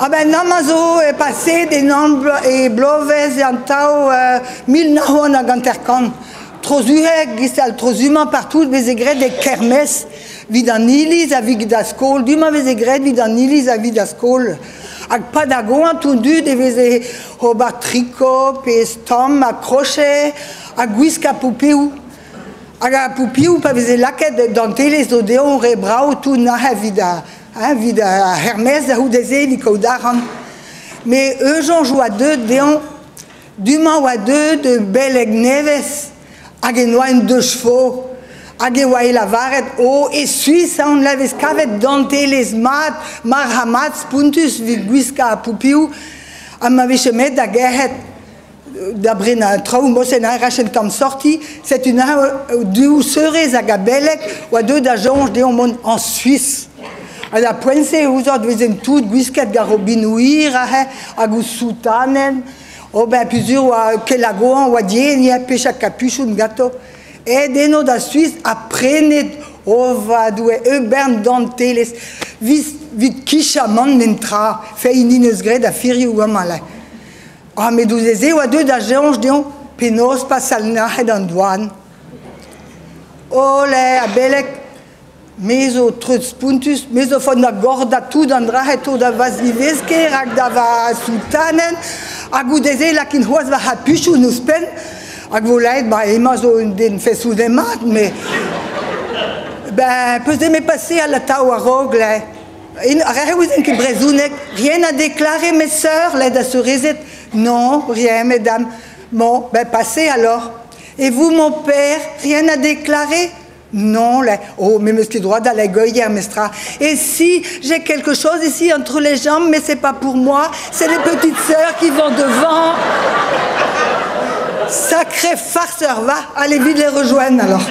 Ah ben amañ zo paseet en e bloavezh an tav 1950. Trozuheg, giz-all trozu-mañ partout veze graet e kermes 'vit an iliz ha 'vit da skol. Du-mañ veze graet 'vit an iliz ha 'vit ar skol. Hag 'pad ar goañv tout dud e veze ober tricot pe stamm ha crochet ha gwiskañ poupeoù. Hag ar poupeoù pa veze lakaet dantelezh zo dezho re brav tout neuze 'vit ar hein, 'vit ar c'hermes da c'houde-se evit kaout arc'hant. Mais ur soñj oa deuet dezhañ, du-mañ oa deuet ur beleg nevez hag en doa un deux chevaux. Hag e oa e lavaret, oh, e Suis on vez kavet dantelezh mat, marc'h-ha-mat spontus 'vit gwiskañ ar poupeoù. Ha ma vije met da gerc'het da brenañ traoù mosen a rachen tamm sorti, setu neuze div seurez hag a beleg oa deuet da soñj dezhañ mont en Suisse. Ha da poent-se ouzhoc'h vezent tout gwisket gant robinoù hir aze hag ouzh soutanenn. Oh ben peogwir oa kelagoañ oa dieniet pecha kapuchon ganto. Aet eno da Suis ha prenet o va Doue ur bern dantelezh 'vit kichañ mann en tra. Fe hini 'neus graet aferioù amañ là. Ah met ouzh se oa deuet da soñj dezhañ penaos pasal nac'het an doan. Ole, a beleg, me zo treuz-spontus, me zo font da gordañ tout an dra to da va zivesker hag da va soutanenn, ha goude-se lakin c'hoazh va c'hapuchoù ouzhpenn, hag vo lâret, ba hemañ zo un den fesoù mat, mais ben peus me paseal atav a-raok, là. Ket brezhoneg, rien à déclarer, mes sœurs, l'aide à seurezed. Non, rien, mesdames. Bon, ben passez alors. Et vous, mon père, rien à déclarer? Non, là, oh, mais monsieur droit d'aller gueuiller, mestra. Et si j'ai quelque chose ici entre les jambes, mais c'est pas pour moi, c'est les petites sœurs qui vont devant. Sacré farceur, va, allez vite les rejoindre alors.